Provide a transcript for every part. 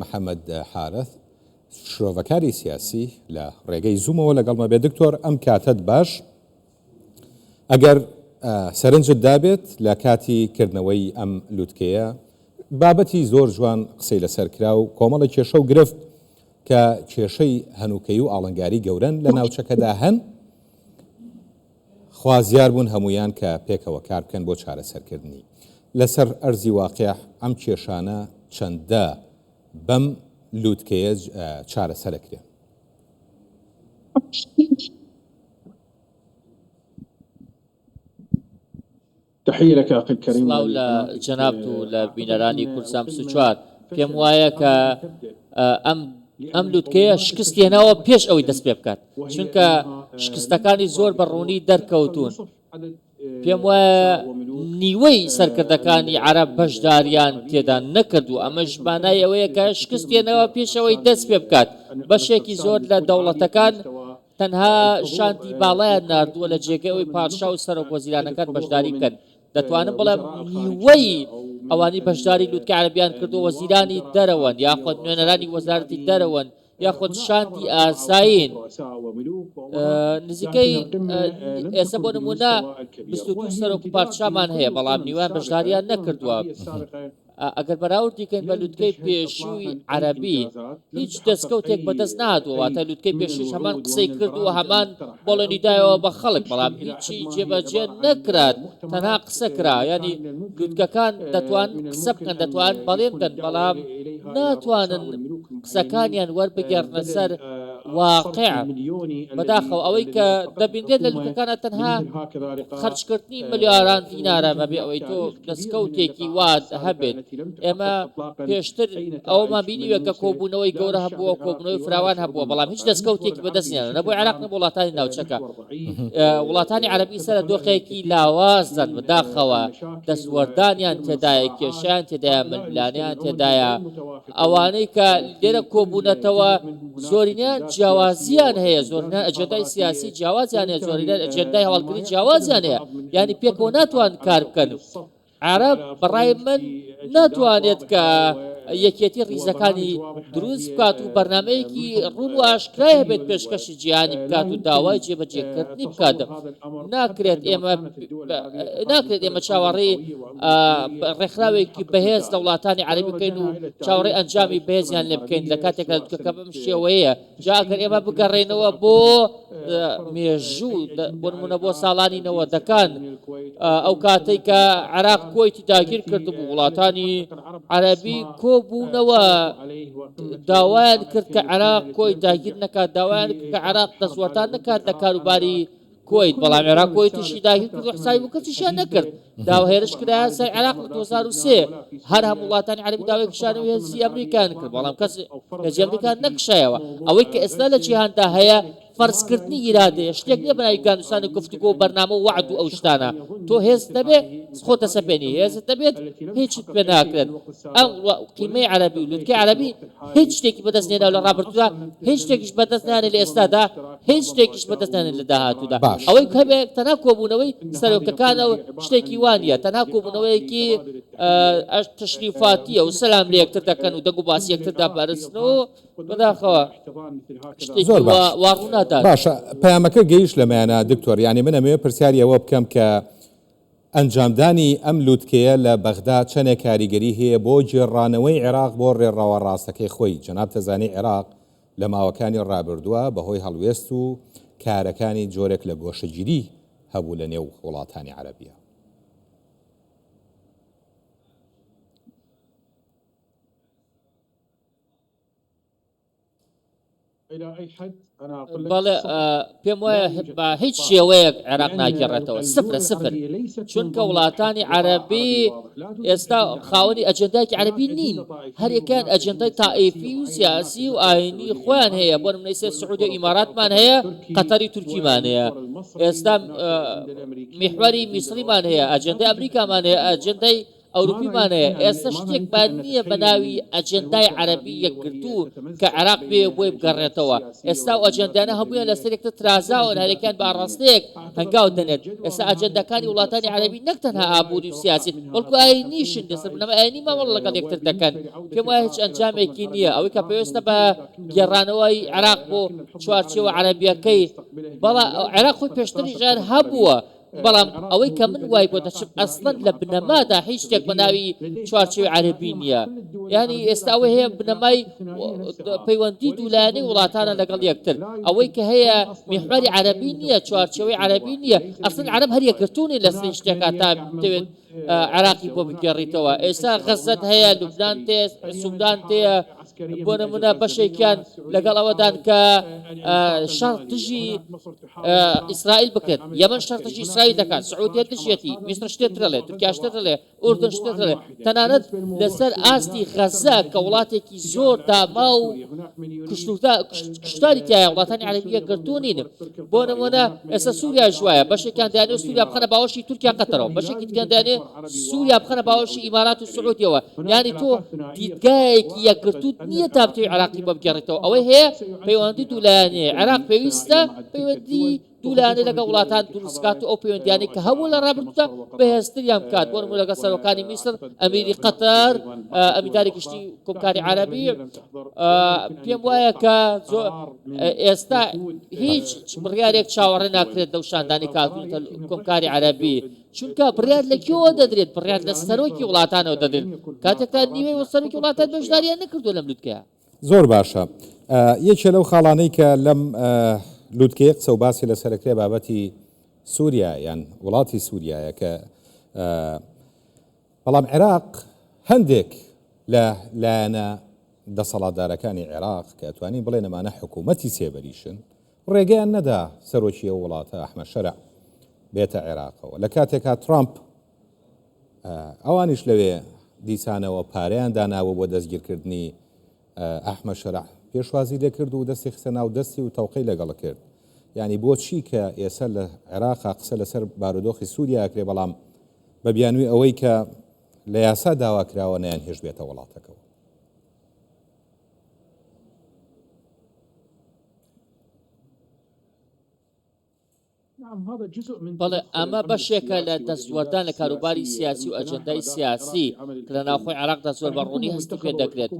محەمەد حارث، شرۆڤەکاری سیاسی لە ڕێگەی زوومەوە لەگەڵمە بێت. دکتۆر ئەم کاتەت باش. ئەگەر سەرنجت دابێت لە کاتی کردنەوەی ئەم لوتکەیە بابەتی زۆر جوان قسەی لەسەر کرا و کۆمەڵی کێشە و گرفت کە کێشەی هەنووکەی و ئاڵنگاری گەورەن لە ناوچەکەدا هەن، خوازیار بوون هەموویان کە پێکەوە کار بکەن بۆ چارەسەرکردنی. لەسەر ئەرزی واقیع ئەم کێشانە چەندە بەم لوتکەیە چارەسەرەکرێن؟ سڵاو لە جەنابت و لە بینەرانی کوردستان 24. پێم وایە کە ئەم ئەم لوتکەیە شکستی هێناوە پێش ئەوەی دەست پێ بکات، چونکە شکستەکانی زۆر بە ڕوونی دەرکەوتوون. پێم وایە نیوەی سەرکردەکانی عەرەب بەشداریان تێدا نەکردووە، ئەمەش مانای ئەوەیە کە شکستی هێناوە پێش ئەوەی دەست پێ بکات. بەشێکی زۆر لە دەوڵەتەکان تەنها شاندی باڵایان ناردووە لە جێگەی ئەوەی پادشا و سەرۆک وەزیرانەکان بەشداری بکەن. دەتوانم بڵێم نیوەی ئەوانەی بەشداری لوتکەی عەرەبیان کردووە وەزیرانی دەرەوەن یاخود نوێنەرانی وەزارەتی دەرەوەن یاخود شاندی ئاسایین. نزیکەی ئێستا بۆ نموونە 22 سەرۆک و پادشامان هەیە بەڵام نیوان بەشداریان نەکردووە. ئەگەر بەراوردی کەین بە لوتکەی پێشووی عەرەبی هیچ دەستکەوتێک بەدەست نەهاتووە، واتە لوتکەی پێشووش هەمان قسەی کرد و هەمان بەڵێنی دایەوە بە خەڵک، بەڵام هیچی جێبەجێ نەکرا، تەنها قسە کرا، یانی لوتکەکان دەتوانن قسە بکەن، دەتوانن بەڵێن بدەن، بەڵام ناتوانن قسەکانیان وەربگێڕنە سەر واقع. بەداخەوە ئەوەی کە دەبینرێت لە لوتکەکانە تەنها خەرجکردنی ملیاران دینارە بەبێ ئەوەی تۆ دەستکەوتێکی وات هەبێت. ئێمە پێشتر ئەوەمان بینیوە کە کۆبوونەوەی گەورە هەبووە، کۆبوونەوەی فراوان هەبووە، بەڵام هیچ دەستکەوتێکی بەدەست نێنە، نە بۆ عێراق نە بۆ وڵاتانی ناوچەکە. وڵاتانی عەرەبی سەرە دۆخێکی لاوازن، بەداخەوە دەستوەردانیان تێدایە، کێشەیان تێدایە، ململانێیان تێدایە. ئەوانەی کە لێرە کۆبوونەتەوە زۆرینەیان جیاوازیان هەیە، زۆرینەیان ئەجێندای سیاسی جیاوازیان هەیە، زۆرینەیان ئەجێندای هەواڵگری جیاوازیان هەیە، یانی پێکەوە ناتوان کار بکەن. عەرەب بەڕای من ناتوانێت کە یەکێتی ڕیزەکانی دروست بکات و بەرنامەیەکی ڕوون و ئاشکرای هەبێت پێشکەشی جیهانی بکات و داوای جێبەجێکردنی بکات. ناکرێت ئێمە ناکرێت ئێمە چاوەڕێی ڕێکخراوێکی بەهێز لە وڵاتانی عەرەبی بکەین و چاوەڕێی ئەنجامی بەهێزیان لێ بکەین لە کاتێکدا لوتکەکە بەم شێوەیە. جا ئەگەر ئێمە بگەڕێینەوە بۆ مێژوو بۆ نمونە بۆ ساڵانی نەوەدەکان ئەو کاتەی کە عێراق کۆیتی داگیر کردبوو وڵاتانی عەرەبی کۆبوونەوە داوایان کرد کە عێراق کۆی داگیر نەکات داوایان کرد کە عێراق دەستوەردان نەکات لە کاروباری کوەیت، بەڵام عێراق کوەیتیشی داگیر کرد و حسابی بۆ کەسیشیان نەکرد، داوا هێرش کرایە سەر عێراق لە 2003، هەر هەموو وڵاتانی عەرەبی داوای کشانەوەی هێزی ئەمریکایان کرد، بەڵام کەس هێزی ئەمریکا نەکشایەوە، ئەوەی کە ئێستا لە جیهاندا هەیە فەرزکردنی ئیرادەیە، شتێک نییە بەناوی دانوستان و گفتوگۆ و بەرنامە و وەعد و ئەو شتانە، تۆ هێزت نەبێ خۆت دەسەپێنی، هێزت نەبێت هیچت پێ ناکرێت، ئەم قیمەی عەرەبی و لوتکەی عەرەبی هیچ شتێکی بەدەست نێناو لە ڕابردوودا، هیچ شتێکیش بەدەست نانێ لە ئێستادا، هیچ شتێکیش بەدەست نانێت لە داهاتوودا. باش. ئەوەی هەبێ تەنها کۆبوونەوەی سەرۆکەکانە و شتێکی وا نییە، تەنها کۆبوونەوەیەکی تەشریفاتییە و سەلام لە یەکتر دەکەن و دەنگ و باسی یەکتر دەپەرستن و بەداخەوە شتێکی زۆر وا باش. وا ڕوو نادات. باشە پەیامەکە گەیشت لەمەیانە دکتۆر، یانی من ئەمەوێ پرسیاری ئەوە بکەم کە ئەنجامدانی ئەم لوتکەیە لە بەغدا چەنێک کاریگەری هەیە بۆ گێڕانەوەی عێراق بۆ ڕێڕەوە ڕاستەکەی خۆی؟ جەنابت ئەزانی عێراق لە ماوەکانی ڕابردووە بەهۆی هەڵوێست و کارەکانی جۆرێک لە گۆشەگیری هەبوو لە نێو وڵاتانی عەرەبیە. بەڵێ پێم وایە بە هیچ شێوەیەک عێراق ناگەڕێتەوە سفرە سفر چونکە وڵاتانی عەرەبی ئێستا خاوەنی ئەجێندایەکی عەرەبی نین هەریەکەیان ئەجێندای تائیفی و سیاسی و ئاینی خۆیان هەیە بۆ نمونە ئێستا سعودیە و ئیماراتمان هەیە قەتەری تورکیمان هەیە ئێستا میحوەری میسریمان هەیە ئەجێندای ئەمریکامان هەیە ئەجێندای. ئەوروپیمان هەیە، ئێستا شتێکمان نییە بە ناوی ئەجێندای عەرەبی یەکگرتوو کە عێراق بێ و بۆی بگەڕێتەوە، ئێستا ئەو ئەجێندانە هەموویان لەسەر یەکتر ترازاون، هەرێکیان بە ئاڕاستەیەک هەنگاو دەنێت، ئێستا ئەجێنداکانی وڵاتانی عەرەبی نەک تەنها ئابووری و سیاسین، بەڵکو ئایینیشن، لەسەر بنەمای ئایینی مامەڵە لەگەڵ یەکتر دەکەن، پێم وایە هیچ ئەنجامێکی نییە، ئەوەی کە پێویستە بە گێڕانەوەی عێراق بۆ چوارچێوە عەرەبییەکەی، بەڵام عێراق خۆی پێشتریش هەر هەبووە، بەڵام ئەوەی کە من وای بۆ دەچم ئەسڵەن لە بنەمادا هیچ شتێک بە ناوی چوارچێوەی عەرەبی نییە یانی ئێستا ئەوەی هەیە بنەمای پەیوەندی دوولایەنەی وڵاتانە لەگەڵ یەکتر ئەوەی کە هەیە میحوەری عەرەبی نییە چوارچێوەی عەرەبی نییە ئەسڵەن عەرەب هەر یەکگرتوو نین لەسەر هیچ شتێکا تا بتەوێت عێراقی بۆ بگێڕیتەوە ئێستا غەزەت هەیە لوبنان تێ سودان تێ بۆ نمونە بەشێکیان لەگەڵ ئەوەدان کە شەڕ دژی ئیسرائیل بکرێت یەمەن شەڕ دژی ئیسرائیل دەکات سعودیە دژیەتی میسر شتێ ترەڵێ تورکیا شتێ دەڵێ ئوردن شتێ دەڵێ تەنانەت لەسەر ئاستی غەزە کە وڵاتێکی زۆر داما و کوشتاری تایە وڵاتانی عەرەبی یەکگرتوو نین بۆ نمونە ئێستا سووریاش وایە بەشێکیان دەیانەوێت سووریا بخەنە باوەشی تورکیا قەتەرەوە بەشێکی دیکەیان دەیانەوێت سووریا بخەنە باوەشی ئیمارات و سعودیەوە یانی تۆ دیدگایەکی یەکگرتووت نییە تا بتەوێت عێراقی بۆ بگێڕیتەوە ئەوەی هەیە پەیوەندی دوولایەنەیە عێراق پێویستە پەیوەندی دوولایەنە لەگەڵ وڵاتان دروستکات و ئەو پەیوەندیانەی کە هەبوو لە ڕابردوودا بەهێزتریان بکات بۆ نموونە لەگەڵ سەرۆکانی میسر ئەمیری قەتەر ئەمینداری گشتی کۆمکاری عەرەبی پێم وایە کە ئێستا هیچ بڕیارێک چاوەڕێ ناکرێت لەو شاندانی کاتونەتە کۆمکاری عەرەبی چونکە بڕیار لە کوێوە دەدرێت بڕیار لە سەرۆکی وڵاتانەوە دەدرێت کاتێکتا نیوەی سەرۆکی وڵاتان بەشداریان نەکردووە لەم لوتکەیە. زۆر باشە یەکێ لەو خاڵانەی کە لەم لوتکەیە قسە و باسی لەسەرەکرێ بابەتی سووریا یان وڵاتی سووریایە کە بەڵام عێراق هەندێک لە لایەنە دەسەڵاتدارەکانی عێراق کە ئەتوانین بڵێن ئەمانە حکوومەتی سێبەریشن ڕێگەیان نەدا سەرۆکی ئەو وڵاتە ئەحمەد شەرع بێتە عێراقەوە لە کاتێکا ترامپ ئەوانیش لەوێ دیسانەوە پارەیان داناوە بۆ دەستگیرکردنی ئەحمەد شەرع پێشوازی لێکرد و دەستی خستە ناو دەستی و تەوقەی لەگەڵ کرد یعنی بۆچی کە ئێستا لە عێراقا قسە لەسەر بارودۆخی سووریا کرێ بەڵام بە بیانووی ئەوەی کە لە یاسا داوا کراوە نەیان هێشت بێتە وڵاتەکەوە. بەڵێ، ئەمە بەشێکە لە دەستوەردان لە کاروباری سیاسی و ئەجێندای سیاسی کە لە ناوخۆی عێراقدا زۆر بە ڕوونی هەستی پێ دەکرێت.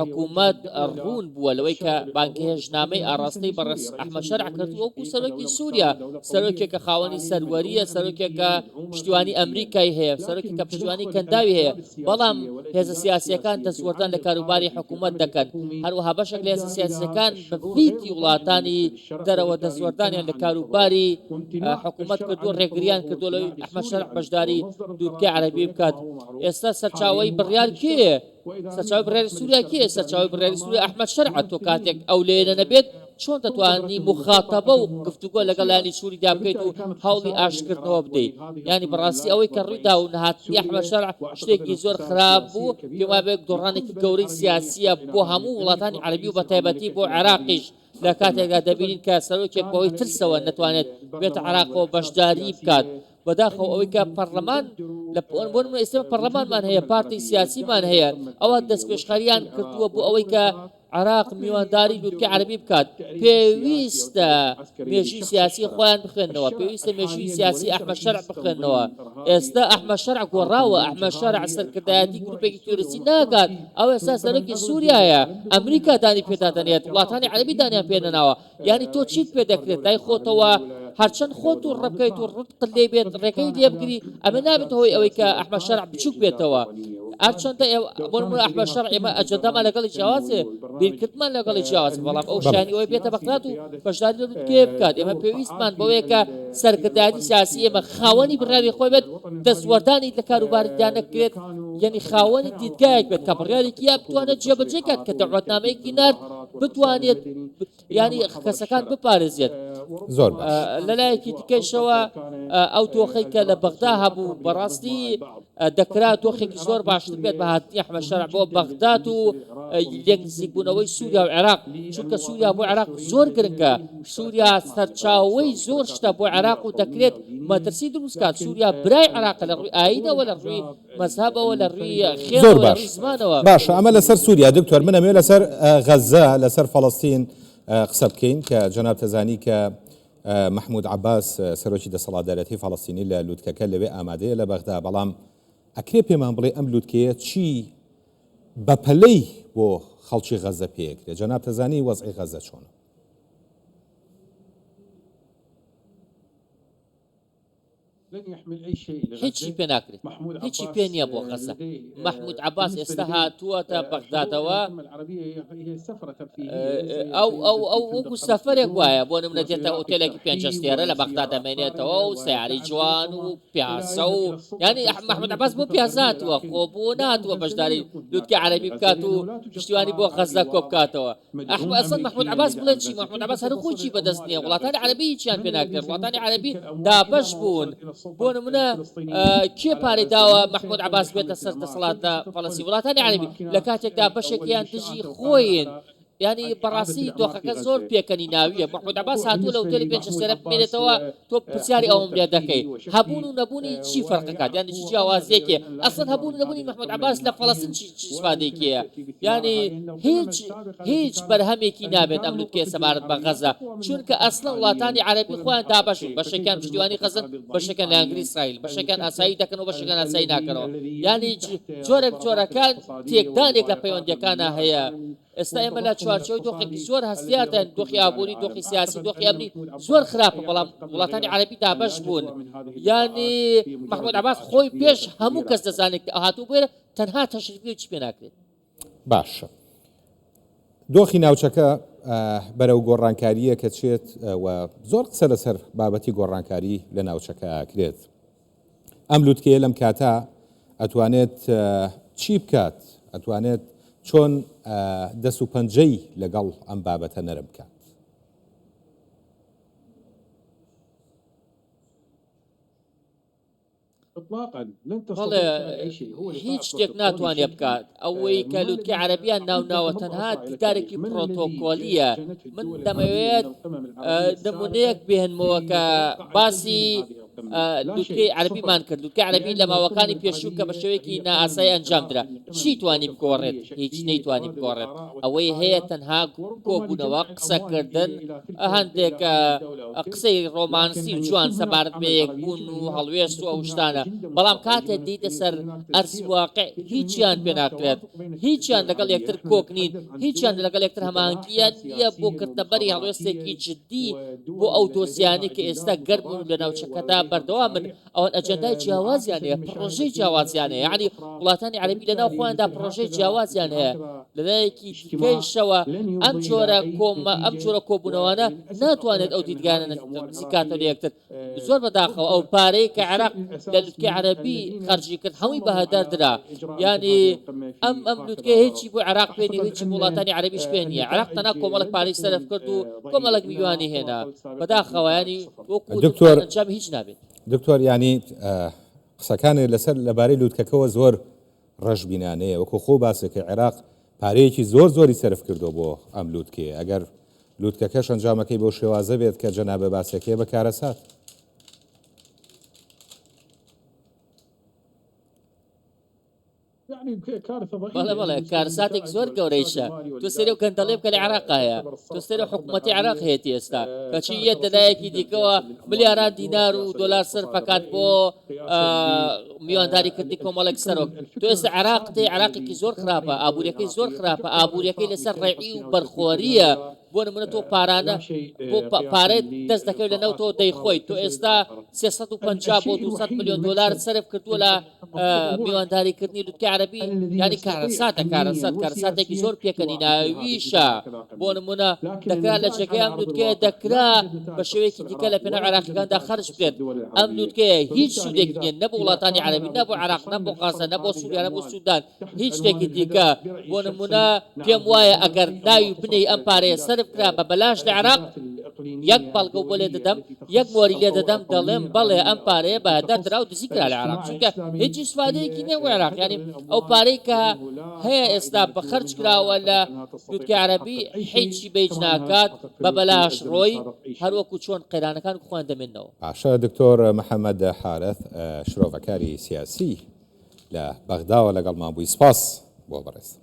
حکوومەت ڕوون بووە لەوەی کە بانگهێشتنامەی ئاڕاستەی بەڕێز ئەحمەد شەرع کردووە وەکوو سەرۆکی سووریا، سەرۆکێک کە خاوەنی سەروەرییە، سەرۆکێک کە پشتیوانی ئەمریکای هەیە، سەرۆکێک کە پشتیوانی کەنداوی هەیە، بەڵام هێزە سیاسییەکان دەستوەردان لە کاروباری حکوومەت دەکەن، هەروەها بەشێک لە هێزە سیاسییەکان بە فیتی وڵاتانی دەرەوە دەستوەردانیان لە کاروباری حکوومەت کردووە، ڕێگرییان کردووە لەوەی ئەحمەد شەرع بەشداری لووتکەی عەرەبی بکات. ئێستا سەرچاوەی بڕیار کێیە؟ سەرچاوەی بڕیاری سووریا کێیە؟ سەرچاوەی بڕیاری سووریا ئەحمەد شەرعە، تۆ کاتێک ئەو لەوێ نەبێت چۆن دەتوانی موخاتەبە و گفتوگۆ لەگەڵ لایەنی سووریدا بکەیت و هەوڵی ئاشتکردنەوە بدەیت؟ یانی بەڕاستی ئەوەی کە ڕوویدا و نەهاتنی ئەحمەد شەرع شتێکی زۆر خراپ بوو، پێم وابێ گۆڕانێکی گەورەی سیاسییە بۆ هەموو وڵاتانی عەرەبی و بەتایبەتی بۆ عێراقیش، لە کاتێکدا دەبینین کە سەرۆکێک بەهۆی ترسەوە نەتوانێت بێتە عێراقەوە بەشداری بکات، بەداخەوە ئەوەی کە پەڕلەمان لە بۆ نمونە ئێستا پەڕلەمانمان هەیە پارتی سیاسیمان هەیە ئەوە دەستپێشخەریان کردووە بۆ ئەوەی کە عێراق میوانداری لوتکەی عەرەبی بکات پێویستە مێژووی سیاسی خۆیان بخوێننەوە پێویستە مێژووی سیاسی ئەحمەد شەرع بخوێننەوە ئێستا ئەحمەد شەرع گۆڕاوە ئەحمەد شەرع سەرکردایەتی گروپێکی تیرۆریستی ناکات ئەو ئێستا سەرۆکی سووریایە ئەمریکا دانی پێدا دەنێت وڵاتانی عەرەبی دانیان پێ نەناوە یانی تۆ چیت پێ دەکرێت لای خۆتەوە هەرچەند خۆت و ڕەبکەیت و ڕقت لێ بێت ڕێگەی لێ بگری ئەمە نابێتە هۆی ئەوەی کە ئەحمەد شەرع بچوک بێتەوە هەرچەندە بۆ نمونە ئەحمەد شەرع ئێمە ئەجەندامان لەگەڵی جیاوازێ بیرکردمان لەگەڵی جیاواز بەڵام ئەو شانی ئەوەی بێتە بەغداد و بەشداری لە لوتکەیە بکات ئێمە پێویستمان بەوەیە کە سەرکردایەتی سیاسی ئێمە خاوەنی بڕیاری خۆی بێت دەستوەردانی لە کاروباریدا نەکرێت یعنی خاوەنی دیدگایەک بێت کە بڕیارێکی یا بتوانێت جێبەجێ کات کە دەعوەتنامەیەکی نارد بتوانێت یانی کەسەکان بپارێزێت. زۆر باش. لەلایەکی دیکەشەوە ئەو دۆخەی کە لە بەغدا هەبوو بەڕاستی دەکرا دۆخێکی زۆر باشتر بێت بە هاتنی ئەحمەد شەرع بۆ بەغداد و لێک نزیکبوونەوەی سووریا و عێراق، چونکە سووریا بۆ عێراق زۆر گرنگە، سووریا سەرچاوەی زۆر شتە بۆ عێراق و دەکرێت مەترسی دروست کات، سووریا برای عێراقە لە ڕووی ئایینەوە، لە ڕووی مەزهەبەوە، لە ڕووی زۆر خێڵەوە، لە باش ڕووی زمانەوە. باشە ئەمە لەسەر سووریا دکتۆر من ئەمەوێ لەسەر غەززە لەسەر فەڵەستین قسە بکەین کە جەنابت ئەزانی کە مەحمود عەباس، سەرۆکی دەسەڵاتدارێتی فەڵەستینی لە لوتکەکە لەوێ ئامادەیە لە بەغدا، بەڵام ئەکرێ پێمان بڵێی ئەم لوتکەیە چی بەپەلەی بۆ خەڵکی غەزە پێکرێ؟ جەنابت ئەزانی وەزعی غەزە چۆنە؟ هیچی پێ ناکرێت، هیچی پێ نییە بۆ غەزە. مەحمود عەباس ئێستا هاتووەتە بەغدادەوە، ئەو ئەو ئەو وەکو سەفەرێک وایە، بۆ نمونە دێتە ئوتێلێکی پێنج ئەستێرە لە بەغدا دەمێنێتەوە و سەیارەی جوان و پیاسە و یانی مەحمود عەباس بۆ پیاسە هاتووە، خۆ بۆ نەهاتووە بەشداری لوتکەی عەرەبی بکات و پشتیوانی بۆ غەزە کۆبکاتەوە. ئەسڵەن مەحمود عەباس بڵێ چی؟ مەحمود عەباس هەر خۆی چی بەدەست نییە، وڵاتانی عەرەبی هیچیان پێ ناکرێت، وڵاتانی عەرەبی دابەش بوون، بۆ نمونە کێ پارەی داوە مەحمود عەباس بێتە سەر دەسەڵات لە فەڵەستین؟ وڵاتانی عەرەبی، لە کاتێکدا بەشێکیان دژی خۆین، یانی بەڕاستی دۆخەکە زۆر پێکەنیناوییە، مەحمود عەباس هاتووە لە ئوتێلی پێنج ئەستێرە بمێنێتەوە، تۆ پرسیاری ئەوەم لێ دەکەی هەبوون و نەبوونی چی فەرقەکات یانی چ جیاوازیەکێ ئەسڵەن هەبوون و نەبوونی مەحمود عەباس لە فەڵەستین چی ئیسفادەیەکی هەیە یانی هیچ هیچ بەرهەمێکی نابێت ئەم لوتکەیە سەبارەت بە غەزە چونکە ئەسڵەن وڵاتانی عەرەبی خۆیان دابەش بوون بەشێکیان پشتیوانی غەزەن بەشێکیان لایەنگری ئیسرائیل بەشێکیان ئاسایی دەکەنەوە بەشێکیان ئاسایی ناکەنەوە یانی جۆرێک جۆرەکان تێکدانێک لە پەیوەندیەکانە هەیە ئێستا ئێمە لە چوارچێوەی دۆخێکی زۆر هەستیارداین، دۆخی ئابووری، دۆخی سیاسی، دۆخی ئەمنی زۆر خراپە، بەڵام وڵاتانی عەرەبی دابەش بوون. یانی مەحمود عەباس خۆی پێش هەموو کەس دەزانێت کە هاتوو بۆ ئێرە تەنها تەشریف نییە و هیچی پێ ناکرێت. باشە دۆخی ناوچەکە بەرەو گۆڕانکارییە کە چێت و زۆر قسە لەسەر بابەتی گۆڕانکاری لە ناوچەکە ئەکرێت. ئەم لوتکەیە لەم کاتە ئەتوانێت چی بکات؟ ئەتوانێت چۆن دەست و پەنجەی لەگەڵ ئەم بابەتە نەرم بکات؟ بەڵێ هیچ شتێک ناتوانێت بکات ئەوەی کە لوتکەی عەرەبیان ناوناوە تەنها دیدارێکی پرۆتۆکۆلیە من دەمەوێت نمونەیەک بهێنمەوە کە باسی لوتکەی عەرەبیمان کرد، لوتکەی عەرەبی لە ماوەکانی پێشوو کە بە شێوەیەکی نائاسایی ئەنجامدرا، چی توانی بگۆڕێت؟ هیچ نەیتوانی بگۆڕێت، ئەوەی هەیە تەنها کۆبوونەوە، قسەکردن، هەندێک قسەی ڕۆمانسی و جوان سەبارەت بە یەکبوون و هەڵوێست و ئەو شتانە، بەڵام کاتێک دێیتە سەر ئەرزی واقع هیچیان پێ ناکرێت، هیچیان لەگەڵ یەکتر کۆک نین، هیچیان لەگەڵ یەکتر هەماهەنگییان نییە بۆ گرتنەبەری هەڵوێستێکی جدی بۆ ئەو دۆسیانەی کە ئێستا گەرمن و لە ناوچەکەدا بەردەوامن، ئەوان ئەجێندای جیاوازیان هەیە، پڕۆژەی جیاوازیان هەیە، یەعنی وڵاتانی عەرەبی لەناو خۆیاندا پڕۆژەی جیاوازیان هەیە، لەلایەکی دیکەیشەوە ئەم جۆرە کۆمە ئەم جۆرە کۆبوونەوانە ناتوانێت ئەو دیدگانە نزیک کاتەوە لە یەکتر. زۆر بەداخەوە ئەو پارەی کە عێراق لە لوتکەی عەرەبی خەرجی کرد هەمووی بە هەدەر درا یانی ئەم ئەم لوتکەیە هیچی بۆ عێراق پێ نیە هیچی بۆ وڵاتانی عەرەبیش پێ نییە عێراق تەنها کۆمەڵک پارەی سەرف کرد و کۆمەڵک میوانی هێنا بەداخەوە ینی وەکو دکتۆر ئەنجام هیچ نابێت. دکتۆر یانی قسەکانت لەسەر لەبارەی لوتکەکەوە زۆر ڕەشبینانەیە وەکو خۆو باسەکەی عێراق پارەیەکی زۆر زۆری سەرف کردوە بۆ ئەم لوتکەیە ئەگەر لوتکەکەش ئەنجامەکەی بەو شێوازە بێت کە جەنابە باسەکەیە بە کارەسات. بەڵێ بەڵێ کارەساتێکی زۆر گەورەیشە تۆ سەیری ئەو گەندەڵیە بکە لە عێراقا هەیە تۆ سەیری ئەو حکوومەتی عێراق هەیەتی ئێستا کەچی یەت لەلایەکی دیکەوە ملیاران دینار و دۆلار سەرف ئەکات بۆ میوانداریکردنی کۆمەڵێک سەرۆک تۆ ئێستا عێراق تێ عێراقێکی زۆر خراپە ئابووریەکەی زۆر خراپە ئابووریەکەی لەسەر ڕێعی و بەرخۆریە بۆ نمونە تۆ پارانە بۆ پارەت دەست دەکەوێت لە نەوتەوە دەیخۆیت تۆ ئێستا 350 بۆ 200 میلیۆن دلار سەرف کردووە لە میوانداریکردنی لوتکەی عەرەبی یانی کارەساتە کارەسات کارەساتێکی زۆر پێکەنیناویشە بۆ نمونە دەکرا لە جێگەی ئەم لوتکەیە دەکرا بە شێوەیەکی دیکە لە پێناو عێراقیەکاندا خەرج بکرێت ئەم لوتکەیە هیچ سوودێکی نییە نە بۆ وڵاتانی عەرەبی نە بۆ عێراق نە بۆ غەزە نە بۆ سووریا نە بۆ سوودان هیچ شتێکی دیکە بۆ نمونە پێم وایە ئەگەر ناوی بنێی ئەم پارەیە سەرف کرا بە بەلاش لە عێراق. یەک بەڵگەو بۆ لێ دەدەم، یەک مۆری لێ دەدەم دەڵێم بەڵێ ئەم پارەیە بە هەدەر درا و دزی کرا لە عێراق، چونکە هیچ ئیسفادەیەکی نیە بۆ عێراق، یانی ئەو پارەی کە هەیە ئێستا بە خەرج کراوە لە لوتکەی عەرەبی هیچی بە هیچ ناکات، بە بەلاش ڕۆی، هەروەکو چۆن قەیرانەکان وەکو خۆیان دەمێننەوە. باشە دکتۆر محەمەد حارث شرۆڤەکاری سیاسی لە بەغداوە لەگەڵمان بووی سپاس بۆ بەڕێزت.